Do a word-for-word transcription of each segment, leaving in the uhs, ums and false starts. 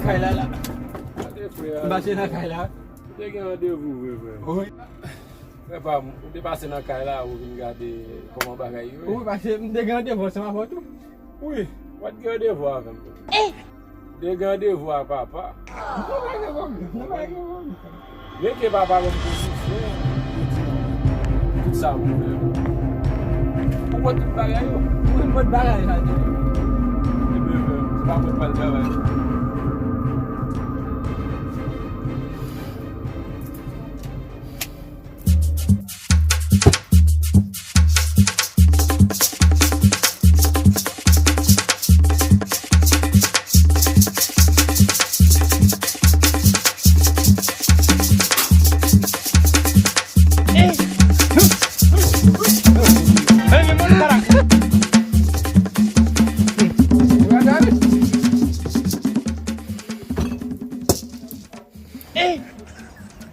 Kay la la. Gade frè a. M pase nan kay la. M te gen randevou vre, frè. Wi. Frè pa m, ou te pase nan kay la, ou vin gade kòman bagay yo ye. Wi, paske m te gen randevou ansanm avè w tou. Wi, w pa t gen randevou avè m tou. Ou te gen randevou ak papa. Nou pa gen pwoblèm, nou pa gen pwoblèm. Men ke papa ban m pozisyon, yo di m tout sa pou fè. Ou pot tout bagay yo? Wi, m pot bagay sa, di. Ebyen, frè, se pa mwen k pral travay.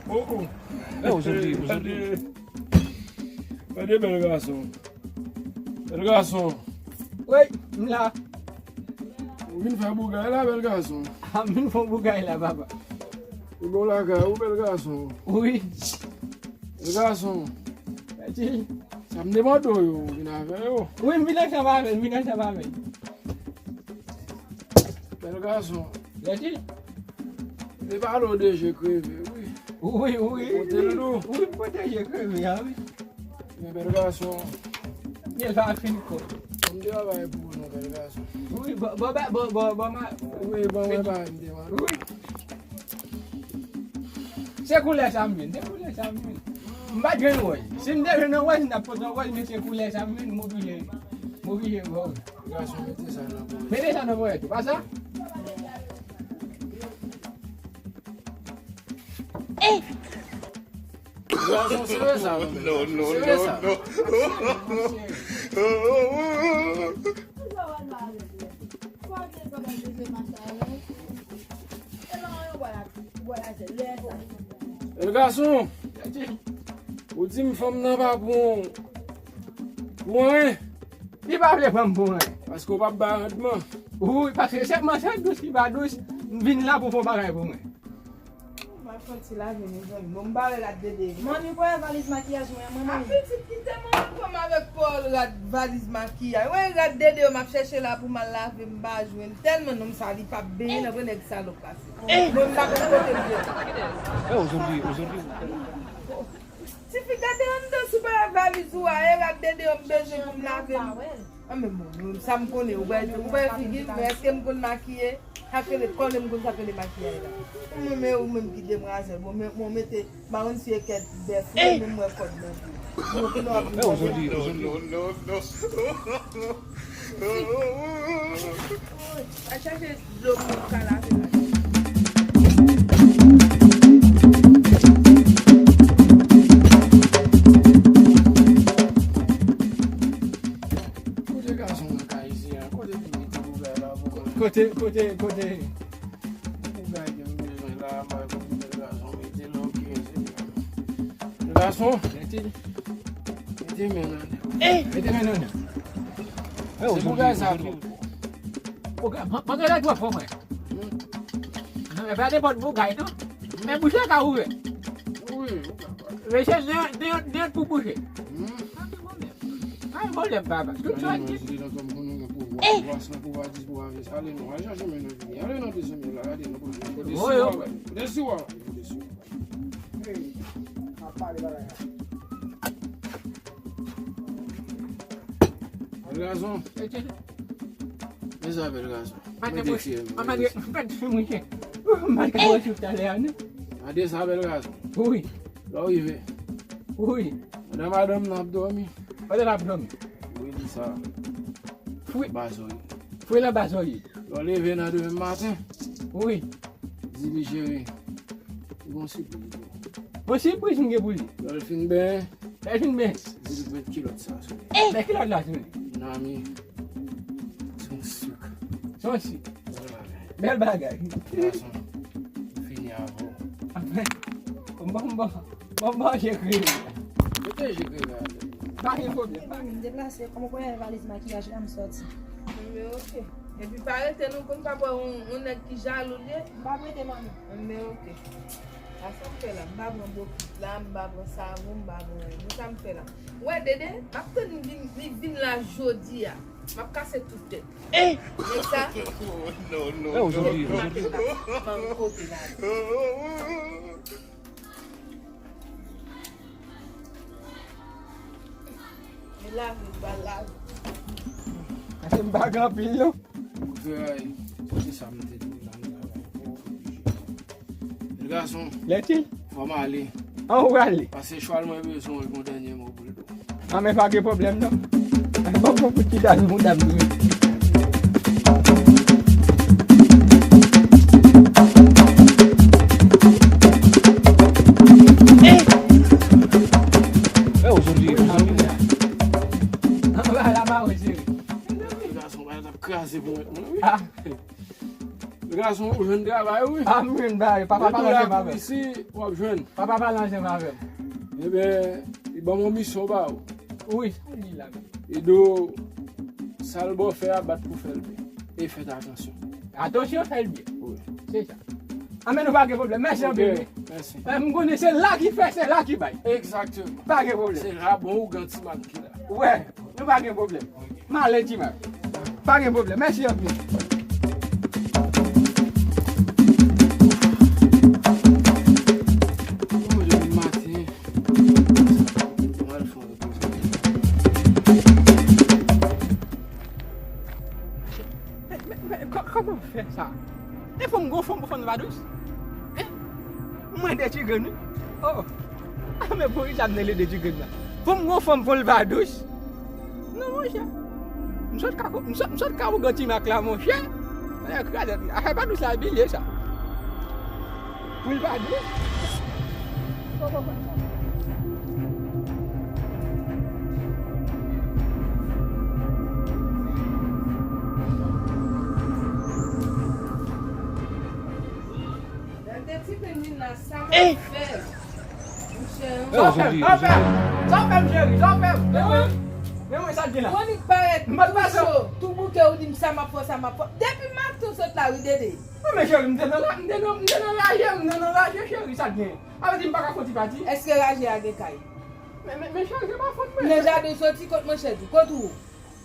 Oh, oh. Eh, ozodi, ozodi. Gade, gade bèl gason. Bèl gason. Wi, m la. Ou vin fè bougay la, bèl gason. A, m vin fè bougay la, papa. Ou bon lakay ou, bèl gason. Wi. Bèl gason. Mèsi. Sa m te mande w yo, ou vin avè yo. Wi, m vin ansanm avè l, m vin ansanm avè l. Bèl gason. Mèsi. Te pale w de je kreve, wi. Wi, wi, wi. Pote l dou. Wi, pote je kreve a, wi. Men bèl gason. Byen, sa fin kò. Bon, m te travay pou ou non, bèl gason. Wi, bon, bon, bon, bon, bon, bon, ma- Wi, bon, mwen pa m te mande. Wi. Se koulè sa m vin, se koulè sa m vin. M pa t jwenn wòz. Si m te jwenn yon wòz, m t ap pote yon wòz, men se koulè sa m vin, m oblije, m oblije ba w. Gason, mete sa nan ponyèt. Mete sa nan ponyèt ou, pa sa? Gason, sere sa, non, non, non, non. Bèl gason, ou di m fanm nan pa bon pou anyen. Li pa vle pran m pou anyen. Paske w p ap bay randman. Wi, paske se manzè dous ki pa dous, m vin la pou fè yon bagay pou mwen. M ap fè yon ti lave, mezanmi. Bon, m bare rad Dede. Manmi, pou wè valiz makiyaj mwen, mwen, manmi. A pitit, kite manman pran m avèk pawòl rad valiz makiyaj. Wè rad Dede yo m ap chèche la pou m al lave, m pa jwenn. Tèlman nonm sa, li p ap benyen nan vre nèg salòp la. Mwen, m pa konn kote m jete. Eh, ozodi, ozodi. Tifi, gade anndan sou bagay valiz ou a, e rad Dede yo m bezwen pou m lave m. A, men bon, sa m konnen, ou bay, ou bay figi m, men èske m konn makiye? Sa k rele kòlè, m konn sa k rele makiyaj la. Ou menm, e ou menm ki demwazèl. Bon, men, bon, mete, ba yon ti ekèt bèf, ou menm wè kòd nan pye. Bon, kounye w ap vin. Eh, ozodi, ozodi. Al chache dlo pou nou ka lave la. Kote gason nan kay isi a? Kote li mete bougay la pou mwen? Kote, kote, kote? Bougay ke m bezwen la, m al pran pou bèl gason mete nan pye, se gason. Mete, mete men nan. Eh! Mete men nan. Se bougay sa tou. Bougay, man, man gade twò fò, mwen. Hmm. Non, e pa nenpòt bougay, non. Men bouch la ka ouvè. Wi, ou ka. Mesye, de, de, de pou bouche. Hmm. Pa gen pwoblèm, papa. Tout sa ki. Gade non, si te nan kòm konnen gen pouvwa, pouvwa san, pouvwa dis, pouvwa ven, ale non, al chache men nan vini. Ale non, desann la, gade non, kote, kote siwa, kote siwa, kote siwa. Hey, m ap pale bagay la. Bèl gason. Men sa, bèl gason. Mwen te fye, mwen te fye, mwen te fye. Mwen te fye talè a, non. Gade sa, bèl gason. Wi. Lè w rive. Wi. Pandan madanm nan ap dòmi. Pandan l ap dòmi. Wi, di sa. Fwi. Ba zòrye. Fwi nan ba zòrye. Lè w leve nan demen maten. Wi. Di li, cheri, m gen yon sipriz pou ou. Yon sipriz m gen pou li. Lè l fin benyen. Lè l fin benyen. Di li k met kilòt sa sou li. Eh! Met kilòt la sou li. Mezanmi, se yon sik. Se yon sik. Bèl bagay. Bèl bagay. Gason, m fini avè w. Amen. Bon, bon, bon. Bon, bon, je kreye. Mete je kreye avè w. Pa gen pwoblèm. M deplase, kòm ou konnen valiz makiyaj la, m sòti. Men oke. Epi pa rete non, konn pa wè yon, yon nèg ki jalou l ye. M pa rete, manmi. Enben, oke. A sa m fè la, m pa pran bokit la, m pa pran savon, m pa pran anyen. Men sa m fè la. Ou wè, Dede, m ap tann li vin, li vin la jodi a. M ap kase tout tèt. Eh! Nèg sa. Non, non, non. Maten maten, m ap kote la. Men lavi, m pa lavi. Paske m pa gen anpil, non. Ouvray, se sa m te di w la, m travay pou oblije. Gason, Lètil. Fò m ale. An ou ale? Paske chwal mwen bezwen yon dènye mo pou l do. An men pa gen pwoblèm, non. Bon, bon, pou ti dam, pou dam, wi. Eh! Eh, ozodi, ozodi. An ba la, ba, wi, cheri. Gason, ba, l ap kraze pou mwen, wi. Ah. Gason, ou jwenn travay, wi. Ah, m jwenn travay. Papa pa lanje avè m. Isi, w ap jwenn. Papa pa lanje avè m. Ebyen, li ban m yon misyon ba ou. Wi, sa li la menm. Li di w, sa l ba w fè a, bat pou fè l byen. E fèt atansyon. Atansyon, fè l byen. Wi. Se sa. Anben, nou pa gen pwoblèm. Mèsi anpil, wi. Mèsi. Eh, m konnen se la ki fè, se la ki bay. Egzakteman. Pa gen pwoblèm. Se la bon ougan ti mak ki la. Wè, nou pa gen pwoblèm. M ale, ti mak. Pa gen pwoblèm. Mèsi anpil. Bon, depi maten, m al fè yon repoze. Men, men, men, kò-, kòman w fè sa? E fanm gwo fanm pou fanm va dous? Hein? Mwen de ti grenn, wi. Oh. Ah, men poukisa m rele de ti grenn la? Fanm gwo fanm pou l va dous? Non, monchè. M sot ka, m sot, m sot ka ougan ti mak la, monchè. Mwen kraze, afè va dous la, bilye sa. Pou l va dous? Gade ti Benina, sa m ap fè. Monchè, sa w fè m, sa w fè m, sa w fè m, cheri, sa w fè m. Men mwen, men mwen, sa k gen la? Monik parèt tou cho, tou bouke, ou di m sa m ap fè, sa m ap fè. Depi maten w sot la, wi, Dede. Non, men cheri, m te nan la, m te nan, m te nan raje, m te nan raje, cheri, sa k gen? Sa vle di m pa ka fè yon ti pati? Èske raje a gen kay? Men, men, men cheri, se pa fòt mwen. Nan jaden w soti, kot manchèt ou, kot ou?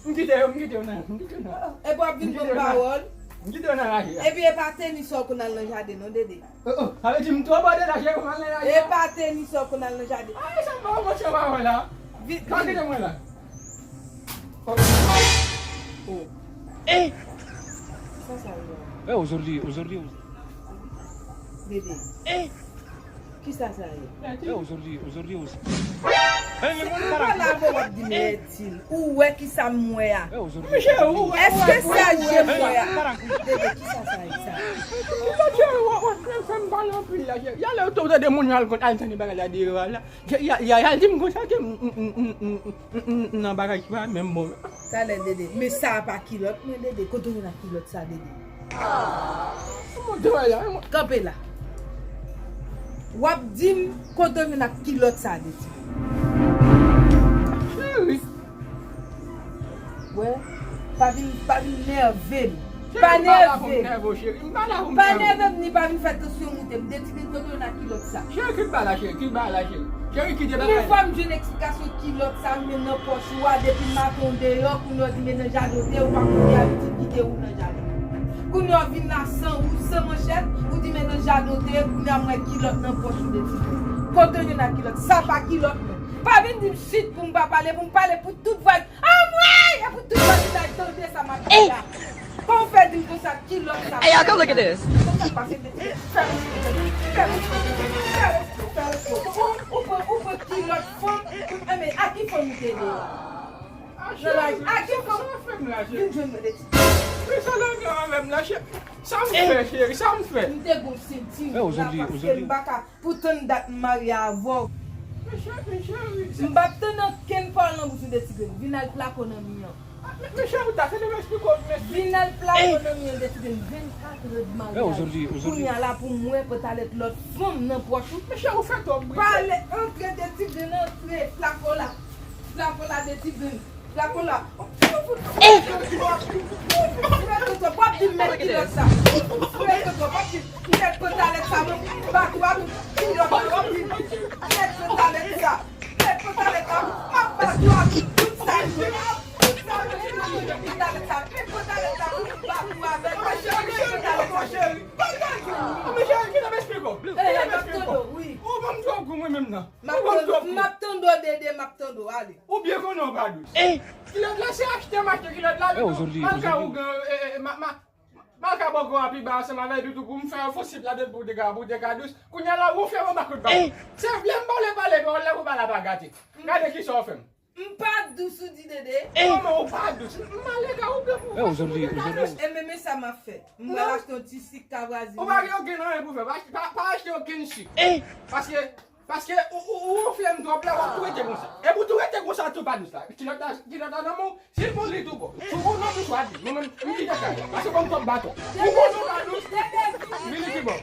M kite yo, m kite yo nan, m kite yo nan. Epi w ap vin ban m pawòl. M kite yo nan raje a. Epi e pa tenis sa w konn al nan jaden non, Dede. Oh, oh, sa vle di m twò bòde la, cheri, m al nan raje a. E pa tenis sa w konn al nan jaden. Ay, sa m pa wè, sa m pa wè la. Vin, vin. Sa kite mwen la. Oh. Eh! Sa sa ye? Eh, ozordi, ozordi, ozordi. Dede. Eh! Kisa sa ye? Eh, ozordi, ozordi, ozordi. Eh, men mwen pa la. Ou wè kisa m wè a? Eh, ozordi. Èske sa je m wè a? Dede, kisa sa ye sa? Cheri, w ap fè m pale anpil la, cheri. Yalè ou tande moun yo al konn, al tande bagay la deyò a la. Ya, ya, ya, ya di m konsa ke m, m, m nan bagay ki pa menm bon. Talè, Dede, men sa a pa kilòt mwen, Dede. Kote w jwenn ak kilòt sa, Dede? Kanpe la. W ap di m kote w jwenn ak kilòt sa, Dede. Cheri. Wè, pa vin, pa vin nève m. Pa nève m. Pa nève m ni pa vin fè tansyon moute m. De ti grenn, kote w jwenn ak kilòt sa? Cheri, kite bagay la, cheri, kite bagay la, cheri. Cheri, kite bagay la. Men fò m jwenn eksplikasyon kilòt sa, men nan pòch ou a, depi maten w deyò, kounye a w di men nan jaden w te ye, ou pa konn ki abitid ki te ye ou nan jaden. Kounye a w vin la san ou, san manchèt, ou di men nan jaden w te ye, kounye a m wè kilòt nan pòch ou, de ti grenn. Kote w jwenn ak kilòt? Sa pa kilòt mwen. Pa vin di m chit pou m pa pale, pou m pale pou tout vwazin. Anmwey! E pou tout vwazin nan tande sa m ap di a. Kòman w fè di m konsa kilòt sa? Hey, y'all, come look at this. Konsa pase de fè respè, fè respè, fè respè. Ou, ou pran, ou pran kilòt fanm, anmwey, a ki fanm ou te ye? Nan laj, a ki fanm? Vin jwenn mwen de ti. Men sa la gen avè m la, cheri. Sa m fè, cheri, sa m fè? M te gon sentiman la paske m pa ka Pou tann dat m marye avè w. M p ap tann okenn pawòl nan bouch ou de ti grenn. Vin al plake w nan mi an. Vin al plake w nan mi an de ti grenn. Vennkat è de maryaj. Kounye a la pou m wè pantalèt lòt fanm nan pòch ou. Pale, antre de ti grenn, antre, plake w la. Plake w la de ti grenn. Dragon la. Frè Toto, w ap di m met kilòt sa. Frè Toto, w ap di m met pantalèt sa, mwen bat ou ak kilòt la, w ap di m met pantalèt sa. Met pantalèt sa, m ap bat ou ak tout sa, tout sa, met pantalèt sa, met pantalèt sa, m ap bat ou avè l. Cheri, cheri, cheri, cheri, kite m esplike w. Kite m esplike w. Ou ban m twòp gou mwen menm nan. M ap tann, m ap tann w, Dede, m ap tann w, ale. Ou byen konnen w pa dous. Kilòt la, se achte m achte kilòt la, Toto. Malka ougan, e, e, ma, ma, malka bòkò a pi ba ansanm avè l, Toto, pou m fè yon fo sip ladan l pou te ka, pou te ka dous. Kounye a la, ou fè yon bakòt ba. Se lè m pale, pale, pawòl la pou pale a pa gate. Gade kisa w fè m. M pa dous, ou di, Dede. Kòman ou pa dous? M mal ega ou byen pou ou pa dous. E men, men sa m ap fè. M pral achte yon ti sik kavwazi. Ou pa gen okenn anyen pou fè. Pa, pa, pa achte okenn sik. Paske Paske ou, ou, ou wonfle m twòp la, w ap tou rete konsa. E pou tou rete konsa, tou pa dous la. Kilòt la, kilòt la nan men w, si l bon li tou bon. Si w bon nan dous, w a di. Mwen menm, m kite kay la. Paske ban m twòp baton. Ou bon, nou pa dous. Vini ki bò.